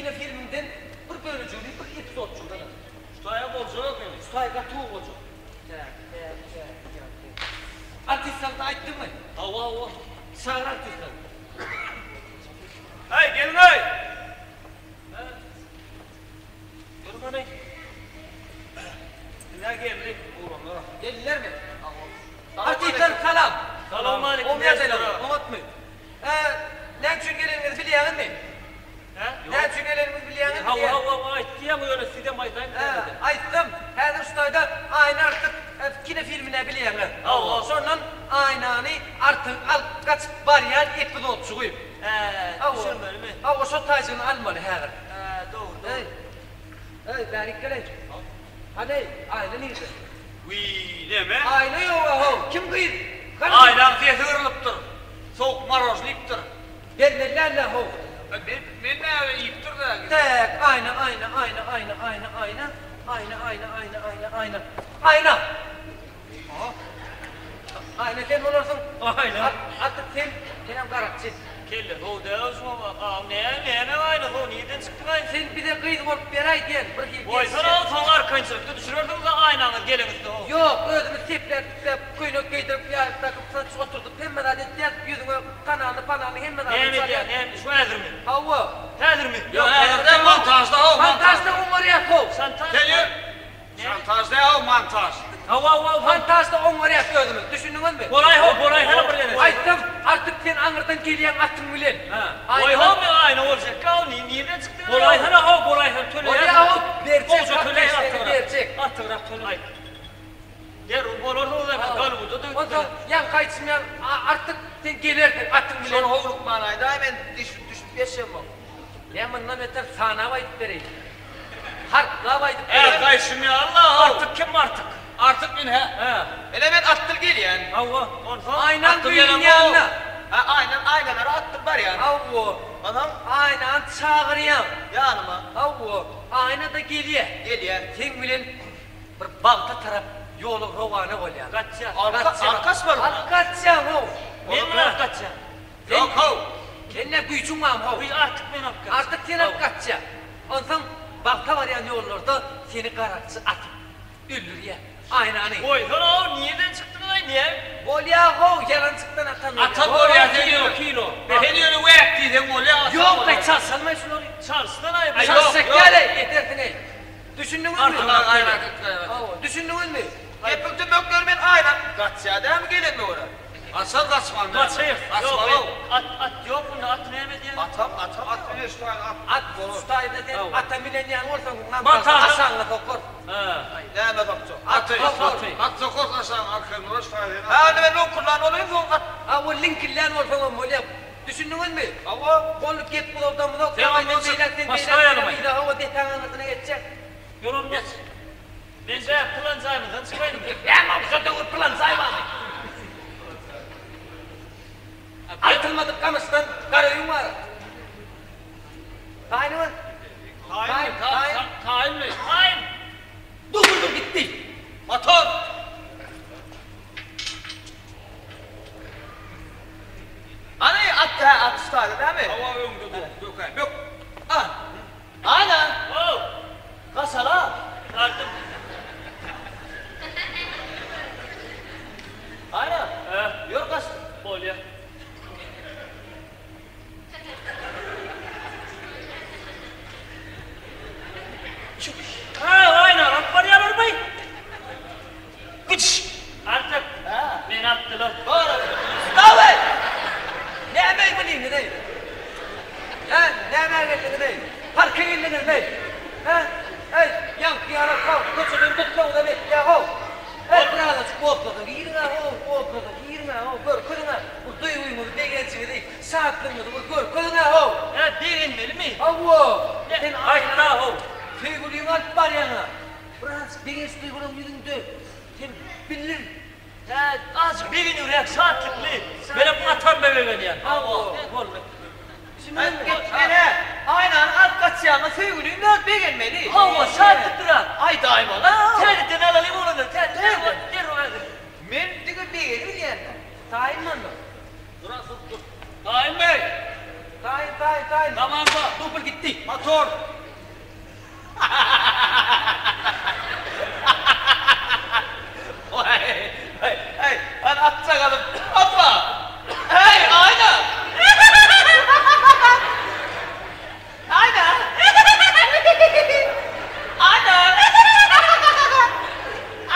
kinofilmiňden bir bölejigini, bir epizodjygyny alaly. Şu taýa boljak ekeni. Şu taý gaty gowy boljak. Tak, tak, tak, tak, tak. Artistlerine aýtdyňmy? Hawa, hawa. Çagyr artistleri. Heý, geliň-eý! Ýör hany. Ine geldi oglanlar. Geldilermi? Artistler salam. Salowmaleýkim. Gowy ýagdaýlarmy? Oňatmy? Näme üçin geleniňizi bilýäňizmi? Hä? Näme üçin geleniňizi bilýäňizmi? Hawa, hawa, aýtdy ýaňy ýöne sizem aýdaýyň täzeden. Aýtdym. Häzir şu taýda Aýna Artyk kinofilmini bilýäňiz. Hawa. Şondan Aýnany Artygyň alyp gaçyp barýan epizodjygy. Hä, düşürmelimi? Hawa, şo taýjygyny almaly häzir. Hä, dogry, dogry. Eý, eý, bärik geleý. Hany, Aýna nirde? Wiý, neme? Aýna ýog-a how, kim gyz? Hany? Aýnaň sesi gyrylypdyr. Sowuk marožny iýipdir. Bermeli däl-dä how. Men, men näme iýipdir-dä. Täk, Aýna, Aýna, Aýna, Aýna, Aýna, Aýna, Aýna, Aýna, Aýna, Aýna, Aýna, Aýna! Aha. Aýna sen bolarsyň. Aýna. Artyk sen, senem garakçy. Kelle how däl şuňa bak. Näme, näme aýna how, nirden çykdyň aýna? Sen bize gyz bolup beräý diýen bir hili Goýsana soň arkaýynçylykda düşürersiňiz-ä aýnaňyz geleňizde how. Ýok, özümiz sepläp-düpläp, köýnek geýdirip, ýaýyp dakyp, saç oturdyp, hemme zat etýäs, ýüzüňe kanalny, panalny hemme zadyny Näme edýäň, çalýas. näme, şu häzirmi? Hawa. Häzirmi? Ýok, häzir däl, montažda how, montažda oňarýas how. Şantaž. Sen ýör. Şantaž däl o montaž. Hawa hawa Montažda oňarýas özümiz, düşündiňizmi? Bolaý how bolaý hany bir gezek. Aýtsam, artyk sen aňyrdan gelýäň atyň bilen. Goý how men aýna boljakka how nirden çykdy beýle. Bolaý hany how bolaý hany töleýän. Bolýa how berjek Gowja hak töleýän peşgeşi artygrak. berjek. Artygrak töle. Derrew bolarsyňyz hemen Golliwuda-da Onsoň ýaňky aýdyşym ýaly artyk sen gelersiň atyň bilen. Şony howlukman aýdaý men düşüp düşüp geçemok. Ýa mundan beter sanap aýdyp bereýin. Harplap aýdyp Är bereýin. gaýşym ýaly-la how. Artyk kim artyk? Artyk men hä. Hä. Ine men atdyl gelýän. Hawa, onsoň? Aýnaň Atdyl gyzyň gelen ýanyna. Hä, aýnaň aýnalara atdyl barýan. Hawa. Onsoň? Aýnany çagyrýaň. Ýanyma. Hawa, aýna-da gelýä. Gelýä. Seň bilen bir bagta tarap ýola rowana bolýaň. Gaçýan. Alyp gaçmalymy? Alyp gaçýaň, how. Men muny alyp gaçýan. Ýok how. Sende güýjüň barmy how? Wiý Artyk meni alyp gaçýar. Artyk seni alyp gaçýar. Onsoň bagta barýan ýollarda seni garakçy atyp öldürýär. Aýnany. Goýsana how, nirden çykdyňyz-aý, näme? Bolýa how, ýalançykdan atan bolýar. Atan bolýar sen Kino, ýöne. kino. Sen ýöne wäk diýseň bolýar, atan Ýok-aý, bolýar. çalşalmaý şulary. Çalşsana-aý, Aý, ýok, Çalşsak ýok. däl-eý, edersiň-eý. Düşündiňizmi? Artyk Gaýrat et, gaýrat et. Hawa, düşündiňizmi? Gepiň tümekleri men aýna gaçýar dämi gelenime görä. Gaçar gaçman näme? Gaçaýys. Gaçmaly. At, at ýok munda, aty näme edýäň? Atam, atam. At bilen şu taýda at At bolar. şu taýda sen ata münenýän bolsaň, Montažda- aşagyňa sokar. Hä. Näme sokjak? Aty, Aty. at sokar aşagyňa arkaýyn bolar şu taýda sen at. Hä, indi men loňkurlan bolaýyn soň at. Hawa, liňkillän bolsaňam bolýar. Düşündiňizmi? Hawa. Boldy, gep uzaldamyzok. Sen Sen ondan beýläk, sen başga beýläk, ýalymaý. sen hawa, depäň aňyrsyna geçjek. Ýör onda. Geç. Men bä pylan jaýymyzdan çykaýynmy? Näme şu döwür pylan jaý barmy? Atylmadyk gamyşdan gara öýüň bar. Taýynmy? Taýynmy? Taýyn. Taýynmy? Taýyn. Dur dur dur gitdi. Motor. Hany at hä at şu taýda dämi? Hawa öňde dur. Bökäý. Bök. A. Ana. How. Gaçala. Artyk. Ana. Hä? Ýör gaç. Bolýa. Hä, aýna alyp barýarlarmy? Gyç! Artyk. Hä? Meni atdylar. Bar. Daway! Näme biliňiz-eý? Hä, nämä geldiňiz-eý? Parka geldiňizmi? Hä? Eý, ýaňky ýaly how, köçeden tutsaňyzam etýä how. Eý, birazajyk otlada giriň-ä how, otlada giriň-ä how, görkeziň-ä bu duýgyňyzy, begenjiňizi, şatlygyňyzy bir görkeziň-ä how. Hä, begenmelimi? Hawa, sen Aýtda how. Söýgüliňi alyp barýaň-a. Birazajyk begenç duýgulaň ýüzüňde. Sen bildir. Hä, azajyk begenibräk, şatlykly. Menem atamda begenýän. Hawa. Boldy. Ene, aýnany alyp gaçýaňa söýgüliň däl begenmeli. Hawa, şatlyklyrak. Aýdaýmaly. Täzeden alalyň oglanlar, täzeden derrew häzir. Men diňe begenibilýän-dä. Taýynmy onda? Dur-a, dur, dur. Taýynmy? Taýyn, taýyn, taýyn. Tamam-da. Dubl gitdi. gitdi. Motor. Waý, waý, aý, hany atjaganym, hoppa! Heý, Aýna! Aýna! Aýna!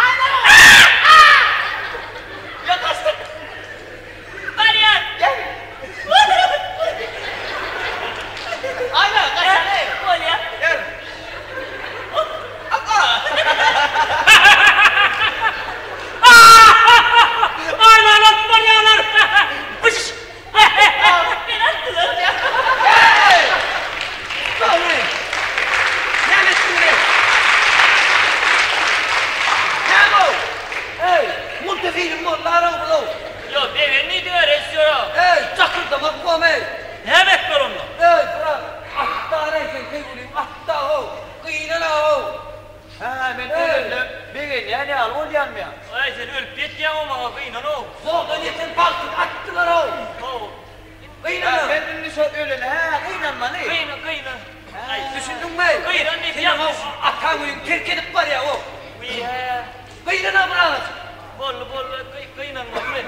Aýna! Ýa gaçdyk! Barýan! Gel! Aýna, gaçaly! Bolýa. Gel! Hoppa! Aýnany alyp barýarlar! Pyş! Meni atdylar. Heý! Dogry! Näme etdiňiz? Näme o? Heý, multifilm boldy-ow bu-ow. Ýok, begen diýdiňä režissýora. Heý, jakyrdamak bom-eý. Näme etmeli onda? Heý, brat, atda-reý sen söýgülim, atda-ow. Gynan-a-ow. Hä, men ölende begenýän ýaly bolýan men. Aý, sen ölüp ýetýäň-ow maňa gynan-ow. Zordan ýeten bagtyny atdylar-ow. How. Gynan-a. Men indi şo ölene hä gynanmaly. Gynan, gynan. Aý. Düşündiňmi? Gynan diýip Seniň ýalňyş. ataň öýüňi terk edip barýa-ow. Wiý, hä. Gynan-a birazajyk. Boldy, boldy, gynanmaly.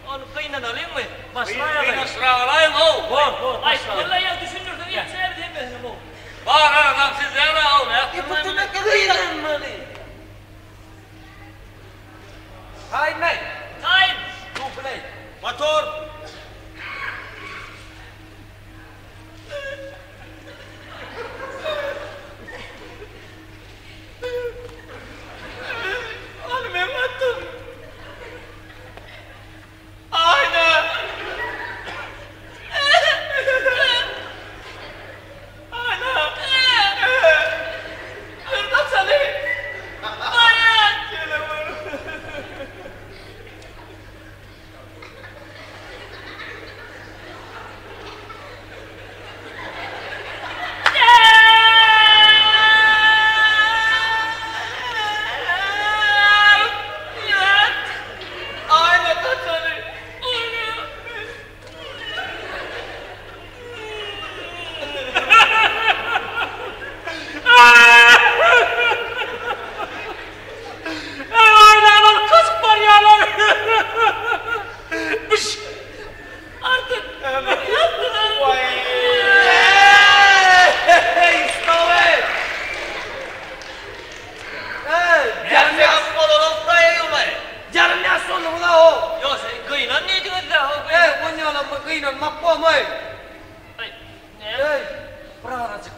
Ony gynanalyňmy? Başlaýaly. Gynaşdyragalaýyň-ow. Bor, bor, başla. Aýt, walla ýa düşündirseň ýetişäris hemmesine-ow. Bar aradam sizden-ow, Gynanmaly. Taýynmy? Taýyn. Dupleý. Motor. Ony men atdym. Aýna! Aýna! Dur gaçaly! Barýan! Gelewer. Aýna gaçaly. Eý aýnalar kaçyp barýarlar. Bişk. Artyk ýatdylar. Eý, stop-eý! Eý, Ýarym ýas bolanok-da-eý ol-aý. Ýarym ýas bolduňyz-a-ow. Ýok, sen gynan diýdiňiz-dä-ow. Eý, onýalam bir gynanmak bormaý. Aý, näme? Eý, birazajyk,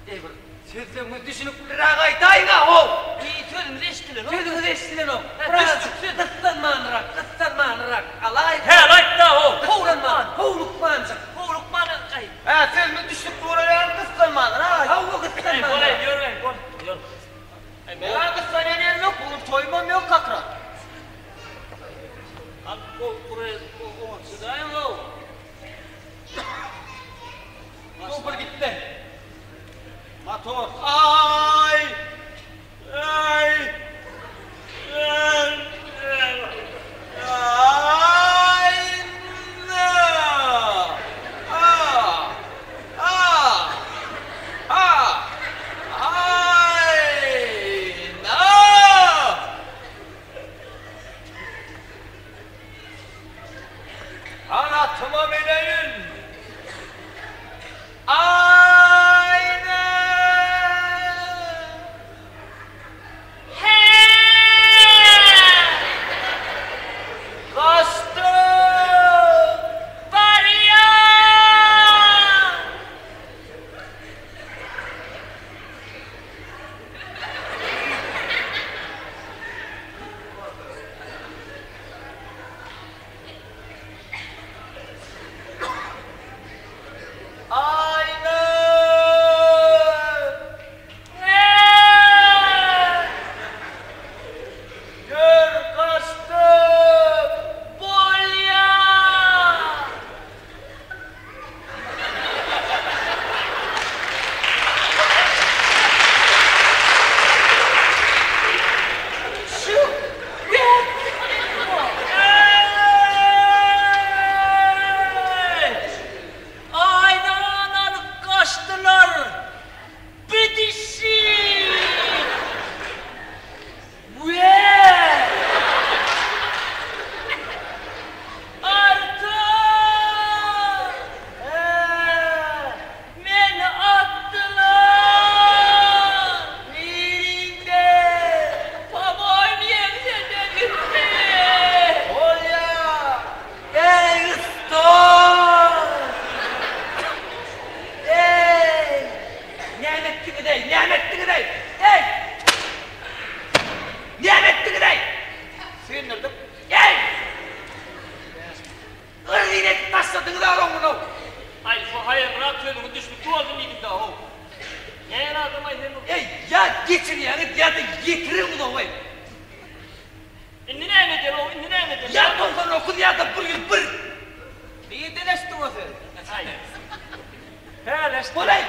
eý bir sözleriňiz düşünikliräk aýdaýyň-a-ow. Eý, sözümiz eşidilenok. Sözüňiz eşidilenok. Birazajyk gyssanmanrak, gyssanmanrak alaý. Häli aýt-da-ow. Howlanman, howlukmanjyk. Howlukman, aý. Hä, sözümiz düşnükli bolar ýaly gyssanmanrak. Hawa, gyssanmanrak. Eý, bol-eý, ýör-eý, bol, ýör. Meňä gyssanýan ýerim ýok, bu gün toýumam ýok kakra. Al, bu buraya oňa çydaýyň-ow. Dubl gitdi. Motor. Aý! Aý! Aý! A! A! A! Aýna! Ganatyma mineýin! Aýna! Gaçdym! Barýan! geçirýäňiz ýa-da ýetireňiz-ow-eý. Indi näme edeli-ow, indi näme edeli? Ýa 99 ýa-da 101. Nirden eşitdiň o sözi? Aý. Häleşdi. Bolaý.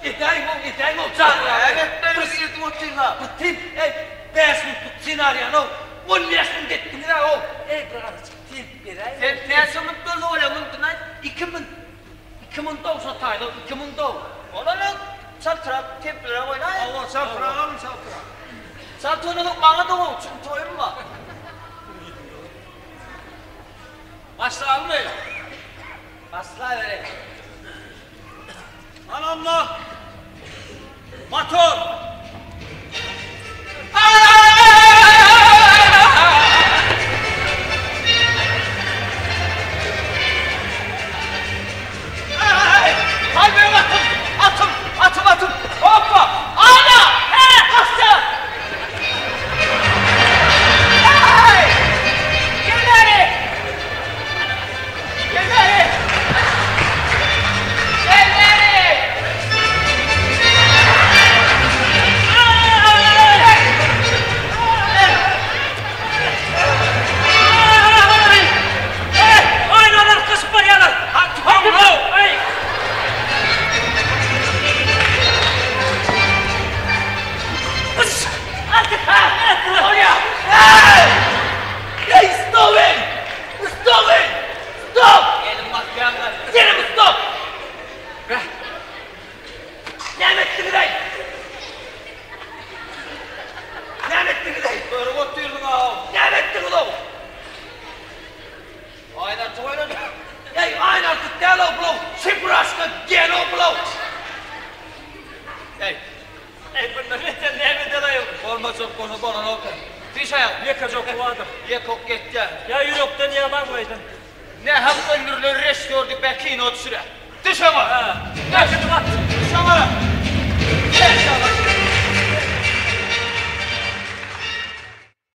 Edäýiň-ow, edäýiň-ow, çagyraý. Näme etmeli diýip otyryn-a? Bir temp, eý, bäş minutlyk ssenariýany-ow, on bäş minut etdiňiz-ä-ow. Eý, bir azajyk temp beräýiň. Sen näçe minut bolsa bolýar, minutyny aýt. Iki minut. Iki minut-ow şo taýda, iki minut-ow. Ondan öň çaltrak templiräk oýnaýyn. Hawa, çaltrak alyň, çaltrak. Çalt oýnasak maňa-da gowy, çünki toýum bar. Başlalymy? Başlabereý. Hany onda, motor! Haý meň atym! Atym! Atym atym! Hoppa! Ana! He! Gaçja! Heý! Gel bäri! Gel bäri! Gel bäri! Aýnalar gysyp barýarlar. Tüpeň-ow! Eý! Eý, stop eý! Stop eý! Stop! Elim basýanlar. Senem stop! Näme etdiňiz-eý? Näme etdiňiz-eý? Görüp otyrdyň-ow. Näme etdiňiz-ow? Aýna toýlady. Eý, aýna artyk däl-ow bulow, çepraşka gel-ow bulow. Eý, Eý, bundan beter näme edelaý-ow? Bolmajak bolsa bolanok. Düş aýak. Ýekeje oky bardyr. Ýeke ok ýetýär. Ýa ýürekden, ýa maňlaýdan. Nähak öldürilen režissýor diýip bä kino düşürýär. Düş öňe! Hä.